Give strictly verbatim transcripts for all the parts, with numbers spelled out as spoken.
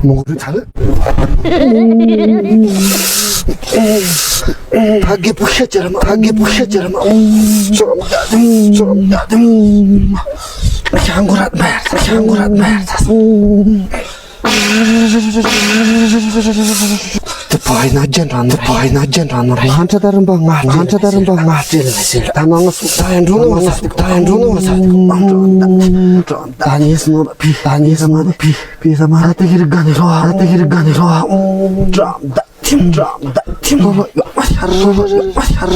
མོ་རུ་ཚ་ལ། ད་གེ་པུ་ཤ་ཅར་མ། ད་གེ་པུ་ཤ་ཅར་མ། ཚོར་མ་ད་དུང་། ཚོར་མ་ད་དུང་། ཤང་གོ་ར་མ་ཡར་ཚ། ཤང་གོ་ར་མ་ཡར་ཚ། དེ་བའི་ན་ཅན་ར་ནོ། བའི་ན་ཅན་ར་ནོ། ང་ཁྲ་ད་རིམ་པ་ང་ཁྲ་ད་རིམ་པ་ང་ཅེ་ལ་ཟེར། ད་ན་ང་སུ་ད་ཡ་འགྲོ་ནོ་ང་ས། ད་ཡ་འགྲོ་ནོ་ང་ས། ད་ནི་སུ་ནོ་ཕི། ད་ནི་སུ་ནོ་ཕི། ཕི་ས་མ་ད་དེ་གི་རི་ག་ནི་ལོ། ད་དེ་གི་རི་ག་ནི་ལོ། འགྲམ་ད་ཐིམ། འགྲམ་ད་ཐིམ། ལོ་ལོ་ཡོ་མ་ཤར། ལོ་ལོ་ཡོ་མ་ཤར།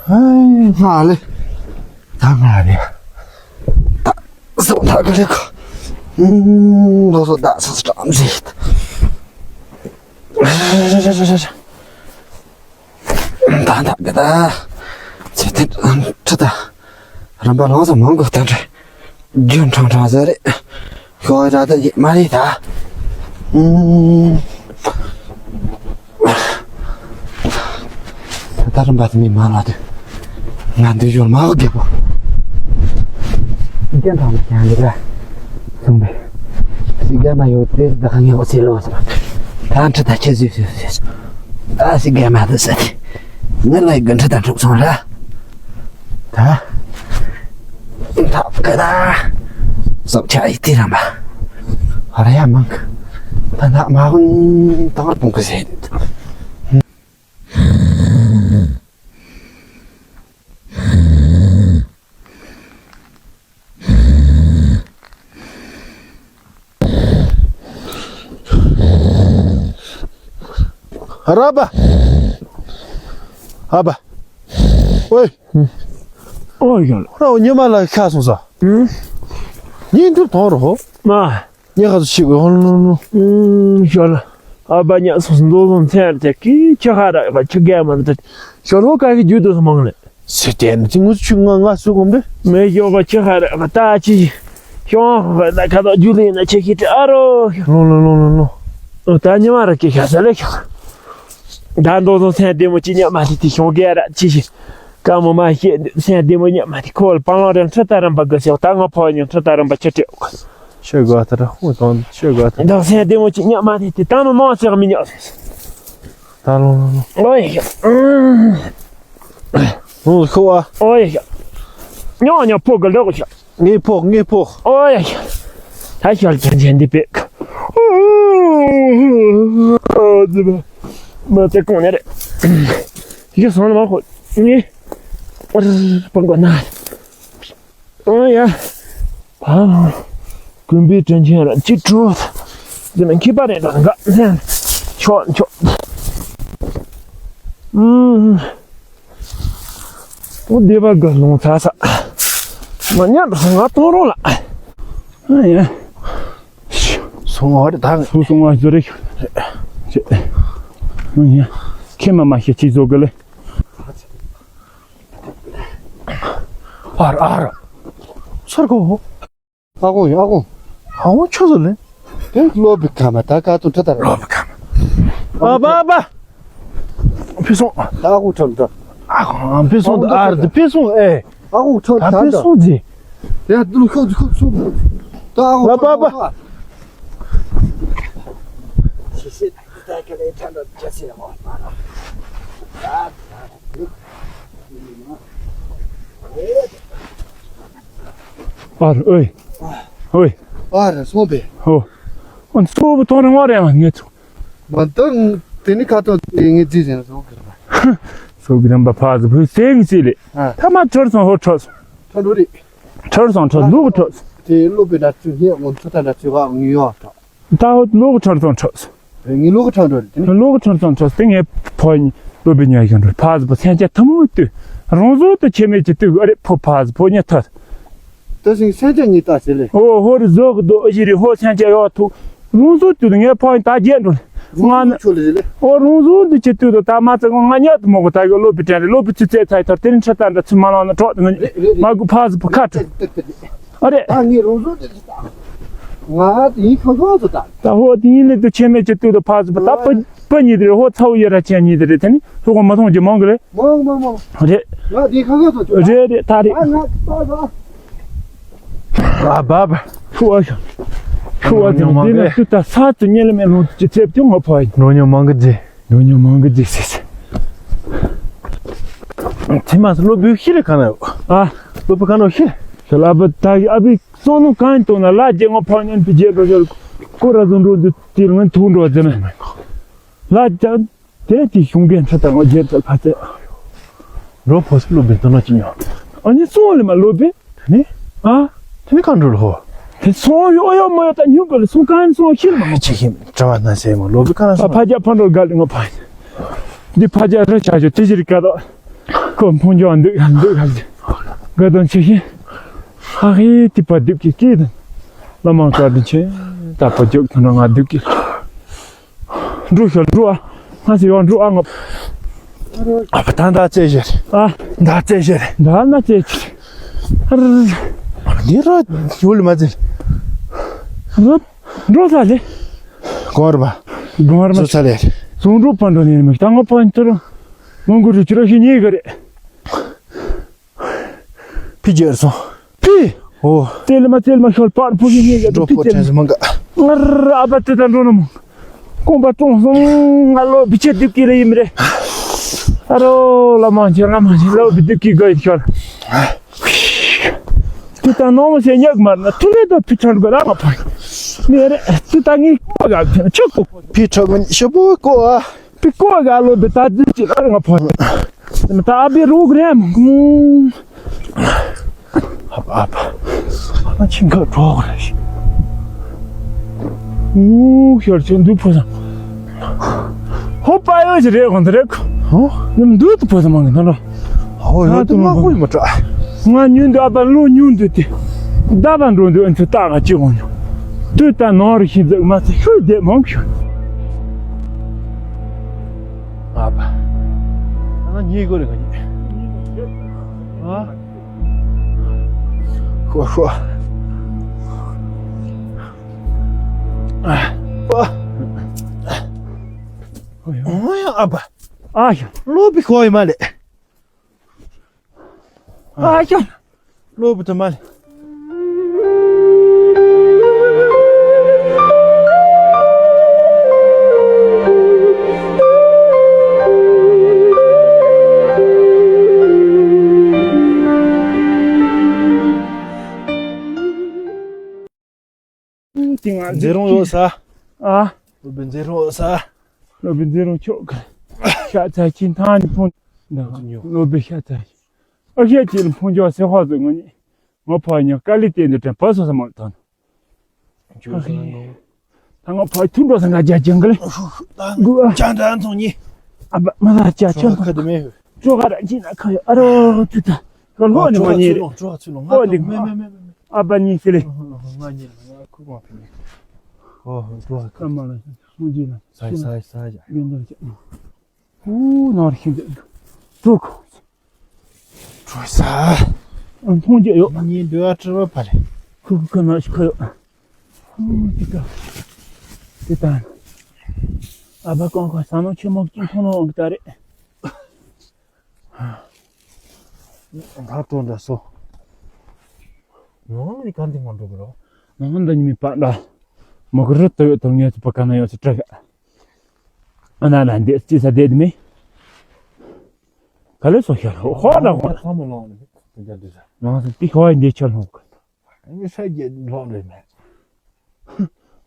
ཧའི་ང་ལེ། ད་ང་རེད། ད་སོ་ད་ག་ལེ་ག་ལོ་སོ་ད་སོ་སོ་ཏྲམ་ཟིག་ད་ད་ག་ད་ཚེ་ཐེ་ཁྲི་ད་རིམ་པ་ལོངས་སུ་མང་གི་ད་འདྲ་རྒྱུན་ཁྲང་ཁྲང་ཟེར་རེད། ཤོག་ར་ད་ཡེ་མ་རེད་ད། ཨུམ། ད་རིམ་པ་དེ་མི་མང་ལ་དུ། ང་འདུལ་ཞོར་མ་འོ་རྒད་པོ། རྒན་གྲོགས་མོ་ཀྱང་འདི་ལ་གསུངས་པས། སི་རྒན་མ་ཡོད་དེ་ད་ཁ་ངེས་པོ་ཚེ་ལོ་ཟེར། ད་འཕྲི་ད་ཁྱེད་ཟོས་ཟོས་ཟོས། ད་སི་རྒན་མ་དུ་ཟེར། ངའི་ལ་ཡི་གི་འཕྲི་ད་འཁྲུག་སོང་ར། ད། ད་ག་ད། སོབ་ཆ་ཡི་ཏི་རམ་པ། ཨ་ར་ཡ་མང་གི། ད་ད་མ་ཧུན་ད་བར་པོང་གི་ཟེར། ར་བ། ཨ་བ། ཨོའི། ཨོ་ཡ། ར་བ་ཉི་མ་ལ་ཤ་སོང་ས། ཨུ། ཉིན་དུ་དོང་རོ། མ། ཉི་ཁ་སུ་ཤི་གོ་ཧོ་ལོ་ལོ། ཨུ་ཤ་ལ། ཨ་བ་ཉ་སོང་སོང་མདོ་སོང་ཚན་དེ་ཀི་ཁྱི་ཁ་ར་བ་ཁྱི་རྒན་མ་ར་དེ། ཤ་ལོ་ཀ་གི་རྒྱུད་དུ་སོང་མང་ལེ། ཟེར་ཏེ་ནི་ཅི་ངུ་ཆུ་ང་ང་སུ་གོམ་དེ། མེ་ཤོག་པ་ཁྱི་ཁ་ར་བ་ད་ཅི། ཤོང་ཧོ་ད་ཁ་དོག་རྒྱུད་ལེན་ན་ཆེ་ཤི་ཏྲི་ཨ་རོ། ལོ་ལོ་ལོ་ལོ་ལོ། ཨོ་ད་ཉི་མ་ར་ཀི་ཤ་ས་ལེ་ཤ། ད་མདོ་སོང་ཚན་དེ་མོ་ཅི་ཉ་མ་དེ་དེ་ཤོང་གེ་ར་ཅི་ཤི། ཀ་མོ་མ་ཤེས་སེམས་བདེ་མོ་ཉམས་མ་དེ་ཁོ་བ་སྤང་ལོང་རེ་འཕྲི་ད་རམ་པ་དགའ་སེ་ད་ང་ཕོ་ཉི་འཕྲི་ད་རམ་པ་ཁྱི་སྤྲེའུ། ཤེས་དགོས་ད་ར་ཧུ་དང་ཤེས་དགོས་ད། ད་སེམས་བདེ་མོ་ཅིག་ཉམས་མ་དེ་དེ་ད་ནི་མང་ཚེགས་མི་ཉག་སེ། ད་ལོང་ལོང་ལོང་། ཨོ་ཡ་ཤ། ཧུ་ཁོ་བ། ཨོ་ཡ་ཤ། ཉོ་ཉོ་ཕོ་གི་ལོག་ཤ། ངའི་ཕོག་ངའི་ཕོག་ཨོ་ཡ་ཡ། ད་ཤར་ཅན་ཅན་འདི་པེ། ཨོ་ཙི་མ། མ་ཙི་གོང་ནས་རེད། ཡི་སོང་ལ་མ་ཁོ། ངའི། ཨོ་ཙི་པང་གོ་ན། ཨོ་ཡ། ཕ། ཀུན་པའི་དྲིན་ཆེན་ར་ཅི་གྲོ། ཙི་མ་ཁྱི་པ་རེད་ར་འགའ་ཟན། ཆོག་ཆོག་ཨུམ། ཨོ་སྡེ་པ་དགའ་ལོང་ཚ་ས། མ་ཉམས་སོང་ང་གཏོང་རོགས་ལ། ཨ་ཡ། སོང་བ་རེད་ད། སོང་སོང་བ་ཟེར་རེད། ཅེ། ཨ་ཡ། ཁྱེད་མ་མ་ཤེས་ཅི་བཟོ་གི་ལེ། ཨ་ར་ཨ་ར། སར་གོ། ཨ་ཁུ་ཡ་ཨ་ཁུ། ཨ་ཁུ་ཆོས་ཟེར་ལེ། དེ་སློབ་པའི་ཁ་མ་ད་ཀ་ཏུ་ཁྲ་ད་ར། སློབ་པའི་ཁ་མ། ཨ་པ་ཨ་པ། ཕི་སོང་། ད་ཨ་ཁུ་ཁྲ་ད། ཨ་ཁུ་ཕི་སོང་ད་ཨ་ར་ད་ཕི་སོང་ཨེ། ཨ་ཁུ་ཁྲ་ད་ད་ཕི་སོང་ཟེ། ཡ་དུ་ཁོ་ཁོ་ཁོ། ད་ཨ་ཁུ་ཨ་པ་ཨ་པ། ཁྲ་ད་ཁྲ་ད་ཁྲ་ད། ཨར་ཨོའི། ཨོའི། ཨར་སོང་པས། ཧོ། ཨོན་སོ་བུ་ཐོང་རེ་ངོ་རེ་མ་ངེ་ཚོ། མ་ད་དེ་ནི་ཁ་ཐོག་དེ་ངེ་ཙི་ཟེར་སོང་གི་རེད། སོ་གི་རམ་པ་ཕ་ཟི་བུ་སེང་ཙི་ལེ། ཨ། ཐ་མ་ཁྲོར་སོང་ཧོ་ཁྲོ་སོང་། ཁྲོ་འགྲོ་རེད། ཁྲོར་སོང་ཁྲོ་ལུག་ཁྲོ་སོང་། དེ་སློབ་པའི་འདྲ་ཚུལ་ངེ་ངོ་ཚོ་ད་འདྲ་ཚུལ་བ་ངུ་ཡོང་ཁྲོ། ད་ལོག་ཁྲང་ཚང་ཁྲག་སོ། ངའི་ལོག་ཁྲང་འགྲོ་རེད་དེ་ནི། ལོག་ཁྲང་ཚང་ཁྲག་སོ་དེ་ངའི་ཕོ་ཉི་ལོ་བི་ཉ་ཡོང་འགྲོ་ཕ་ཟི་པོ་སེང་ཆ་ཐུ་མོ་ཏུ། རང་བཟོ་དུ་ཆེ་མེད་ཀྱི་ཏུ་ཨ་རེ་ཕོ་ཕ་ཟི་པོ་ཉ་ཐར། ད་སེང་སེང་ཆ་ངའི་ལྟ་ཟེར་ལེ། ཨོ་ཧོ་རི་བཟོ་གི་དོ་ཨ་ཞི་རི་ཧོ་སེང་ཆ་ཡོ་ཐུ། རང་བཟོ་ཏུ་ངའི་ཕོ་ཉི་ད་རྒྱས་འགྲོ། ང་ན་ཆོ་ལེ་ལེ། ཨོ་རང་བཟོ་དུ་ཆེ་ཏུ་དོ་ད་མ་ཚ་གོ་ང་ཉ་དུ་མོ་གོ་ད་གི་ལོ་བི་དྲན་རེ་ལོ་བི་ཚུ་ཙེ་ཚ་ཡི་ཐར་དེ་ནི་ཁྲ་ད་འདྲ་ཚུ་མ་ལང་ན་གྲོགས་དུ་ང་ཉ་མ་གུ་ཕ་ཟི་པོ་ཁ་ཁྲ། ཨ་རེ། ད་ངའི་རང་བཟོ་དེ་ལ་ད། ང་དེ་ཡིན་ཁ་ཁ་ཚོ་ད། ད་ཧོ་དེ་ཡིན་ལེ་དུ་ཆེན་མེད་ཀྱི་དུས་དུ་ཕ་ཚོ་ད་ཕ་ཕ་ཉིད་དེ་རེད། ཧོ་ཚ་བོ་ཡེ་ར་ཆེན་ཉིད་དེ་རེད། དེ་ནི་ཧོ་གོ་མ་མཐོང་རྒྱུ་མང་གི་རེད། མང་མང་མང་། རེད། ང་དེ་ཁ་ཁ་ཚོ་ཆོ། རེད་རེད་ད་རེད། ཨ་ང་ད་ད། ཨ་བ་བ། ཁུ་བ་ཤ། ཁུ་བ་དེ་ནི་དེ་ནི་དུ་ད་ས་དུ་ཉེ་ལ་མེ་ལོང་ཅི་ཚེབ་ཀྱང་ང་ཕ་ཡིན། ནོ་ཉོ་མང་གི་རྗེ། ཉོ་ཉོ་མང་གི་རྗེ་ཟེར་ཟེར། ཚེ་མ་སློབ་བུ་ཤི་རེ་ག་ན་ཡོད། ཨ། སློབ་བུ་ག་ན་ཤི། ཤ་ལ་བུ་ད་ཨ་བི། སོང་ནུ་གང་དུ་ན་ལ་རྗེ་ངོ་ཕག་ཉན་པའི་རྗེས་འགྲོ་ཤོར། ཀོ་ར་བཟུང་འགྲོ་འདི་དེ་ང་ཐུག་འགྲོ་ཟེར་ན། ལ་རྒྱ་དེ་དེ་གཞུང་གན་ཁྲི་དང་རྗེ་ཚ་ཁ་ཚེ། རོ་ཕོ་སི་ལུ་བི་དོ་ན་ཅི་ཉོ། ཨ་ནི་སོང་ལེ་མ་ལོ་བི། ནི། ཨ། དེ་ནི་གང་འགྲོ་ལོ། དེ་སོང་ཡོ་ཡོ་མ་ཡོ་ད་ཉུང་གི་ལ་སོང་གང་སོང་ཤིར་མ་ངོ་ཅི་ཤིམ་གྲ་བ་ན་སེ་མ་ལོ་བི་ག་ན་སོང་། ཕ་རྒྱ་ཕ་འགྲོ་ག་ལི་ངོ་ཕ་ཡིན། འདི་ཕ་རྒྱ་ར་ཆ་ཞོ་དེ་ཞིར་ག་དོ། ཁོ་འཕོང་འཇོག་འདུག་འདུག་ག་དོན་ཆེ་ཤི། ཧ་ཧི་ཏི་པ་སྡིབ་ཀྱི་སྐད་དང་། བླ་མ་བཀའ་དྲིན་ཆེ། ད་པ་འཇོག་ཐོན་ར་ང་སྡིབ་ཀྱི། འགྲོ་ཤོར་འགྲོ་ཨ། ང་ཚོ་ཡང་འགྲོ་ཨ་ང་། ཨ་ཕ་ད་ད་རྩེ་བཞེར། ཨ། ད་རྩེ་བཞེར། ད་ན་རྩེ་ཆེ། ཨ་ར། འདི་ར་ཡོད་ལ་མ་རྩེ། ར། འགྲོ་ས་ལེ། གོར་བ། གོར་བ། ཚོ་ཚ་ལེ། ཚོང་འགྲོ་པ་འགྲོ་ནས་མི་ད་ང་ཕ་ཡིན་ཏོ་ར། མོན་གོ་རུ་ཅི་ར་ཤི་ཉེ་གི་རེད། ཕི་རྒྱལ་སོང་། ཕི། ཨོ། དེ་ལ་མ་དེ་ལ་མ་ཤོར་པར་ཕུ་ཡིན་ཡིན་ཡ་འགྲོ་ཕི་ཕོ་ཅན་ཅན་སི་མང་ག་ང་ར་ཨ་ཕ་དེ་དང་འགྲོ་ན་མོ། ཀོང་པ་ཀྲོང་སོང་ང་ལོ་བི་ཆེ་སྡིབ་ཀྱི་ལ་ཡིན་མི་རེད། ཨ་རོ་ལ་མང་ཆེ་ལ་མང་ཆེ་ལོ་བི་སྡིབ་ཀྱི་ག་ཡིན་ཤོར། དེ་དང་ནོ་མོ་སེ་ཉག་མར་ན་ཐུ་ལེ་དོ་ཕི་ཁྲར་གོ་ར་ང་ཕ། མེ་རེད་དེ་ད་ངའི་ཀོ་ག་ཆོག་གོ། ཕི་ཁྲག་མི་ཤོ་པོ་ཀོ་ཨ། པི་ཀོ་ག་ལོ་བི་ད་ཙི་ཅི་ལ་ང་ཕ། ད་བི་རུག་རེམ། ཨ་ཨ་ཨ་ཆིང་ག་གྲོག་རེ། ཨུ་ཤར་ཆེན་དུ་ཕོ་ས། ཧོ་པ་ཡོ་ཅི་རེ་གོན་ད་རེ། ཧོ། ནམ་དུ་དུ་ཕོ་ས་མང་གི་ན་རོ། ཧོ་ཡོ་དུ་མ་ཧོ་ཡི་མ་ཏྲ། ང་ཉུན་དུ་ཨ་པ་ལོ་ཉུན་དུ་དེ། ད་པ་འགྲོ་འདུག་ཨན་ཚུ་ཏག་ག་ཅི་གོན་ཉོ། དུས་ད་ནོར་ཤི་འཛེག་མ་ཚེ་ཤུལ་བསྡད་མང་ཤོད། ཨ་ཕ། ཨ་ན་ཉེ་གོ་རེ་ག་ཉེ། ཨ། ཤོ་ཤོ། ཨ། ཨ་ཡ་ཨ་ཕ། ཨ་ཡ། ལོ་པི་ཁོ་ཡི་མ་ལེ། ཨ་ཡ། ལོ་བུ་དུ་མ་ལེ། འཛེ་རོང་ཡོད་ས། ཨ། ལོ་བུ་འཛེ་རོང་ཡོད་ས། ལོ་བུ་འཛེ་རོང་ཆོག་གི། ཤ་ཚ་ཁྱིན་ཐང་ནི་ཕུང་། ལོ་བུ་ཤ་ཚ། ཨ་ཤ་ཁྱིན་ཕུང་ཇོ་སེ་ཧོ་ཟོ་ངོ་ནི། ངོ་ཕ་ཉོ་ཀ་ལི་ཏེ་འདི་དྲན་པ་སོ་ས་མ་ཐོན། ད་ངོ་ཕ་ཐུག་འགྲོ་ས་ང་རྒྱ་ཅན་གི་ལེ། ཅང་དྲན་ཐོང་ཉི། ཨ་བ་མ་ལ་རྒྱ་ཅན་ཁ་དེ་མེད། ཅོ་ག་ར་ཅི་ན་ཁ་ཡོ་ཨ་རོ་ཏུ་ད། ཁ་ལོ་ནི་མ་ཉེ་རེ། ཨོ་ལི་མ། ཨ་བ་ཉི་ཤི་ལེ། ཨོ་ཀ་མ་ལ་སུ་ཇི་ལ། སའི་སའི་སའི་ཡ། ཡོན་ཏན་ཅན། ཨུ་ནོར་ཤིང་དེ། ཀྲུག་ཀྲུག་ས། ཨ་མཐོང་རྒྱུ་ཡོད། ངའི་འདོད་པ་སྤྲུལ་པ་ཕ་རེད། ཁུ་ཁུ་ཁུ་ནོར་ཤིང་ཁ་ཡོད། ཨུ་ཏི་ཀ་ཏི་ཏན། ཨ་བ་ཀོང་ཁ་ས་ནོ་ཆེ་མོ་གཅིག་མཐོང་ནོ་འོང་གི་ད་རེད། ད་ཏོ་འདྲ་སོ། ནང་ནི་ག་འདི་ང་འགྲོ་གི་རོ། ནང་འདི་ཉི་མི་པ་འདྲ། མོ་གི་རུ་ཏོ་ཡོད་དོ་ངས་ཏི་པ་ག་ན་ཡོད་སི་ཏྲ་ག་ཨ་ན་ན་འདི་ཅི་ས་བསྡད་མེད། ག་ལེ་སོ་ཤར་ཧོ་ཧོ་ན་ཧོ་ན། ཁ་མོ་ལོང་ནི་དེ་འདྲ་འདི་ས། ང་ཚོ་ཏི་ཧོ་ཡི་འདི་ཆ་ལྷོང་གི། ཨ་ནི་ས་རྒྱལ་ལྷོང་རེད་མེད།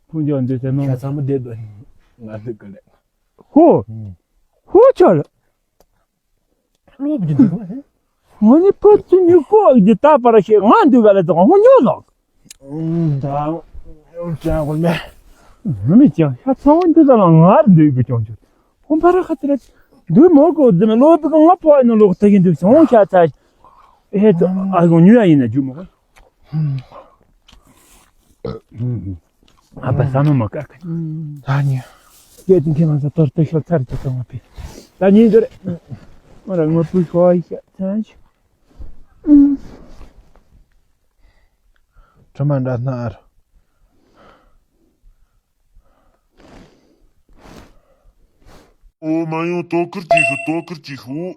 ཕུང་ཇོ་འདི་ས་ནོ། ཤ་ཚ་མོ་བསྡད་དོ་ང་འདི་ག་ལེ། ཧོ། ཧོ་ཆ་ལ། ལོབ་ཀྱི་འདུག་ག་ངོ་ནི་ཕ་ཚུ་ཉུ་ཀོ་འདི་ད་པར་ཤེས་ང་འདུག་ག་ལ་དང་ཧོ་ཉོ་ལོག་ད་ཡོང་ཅང་གོ་མེ། མི་ཅང་ཤ་ཚ་བོ་འདི་ད་ལ་ངར་འདུག་གི་ཅོང་ཅོ་ཧོ་འཕར་ཁ་ཏི་ར་འདུག་མོ་གོ་འདི་མེ་ལོབ་གི་ང་ཕོ་ཨ་ནོ་ལོག་ད་གི་འདུག་སོང་ཤ་ཚ་ཧེ་ད་ཨ་གོ་ཉུ་ཡ་ཡིན་ན་ཇུ་མོ་གོ་ཨ་པ་ས་ནོ་མ་ཀ་ཀ་ད་ཉི། སྐད་དེ་མཁན་མ་ས་ཏོར་ཏེ་ཤོར་ཚར་གྱི་ཏོ་ང་པི། ད་ཉི་འདིར། ང་ར་ངོ་པུ་ཤོ་ཡི་ཤ་ཚན་ཞིག་ཁྲི་མ་འདྲ་སྣ་ཨར། ཨོ་མ་ཡོང་། དོ་ཁུར་གྱིས་ཤོག་དོ་ཁུར་གྱིས་ཤོག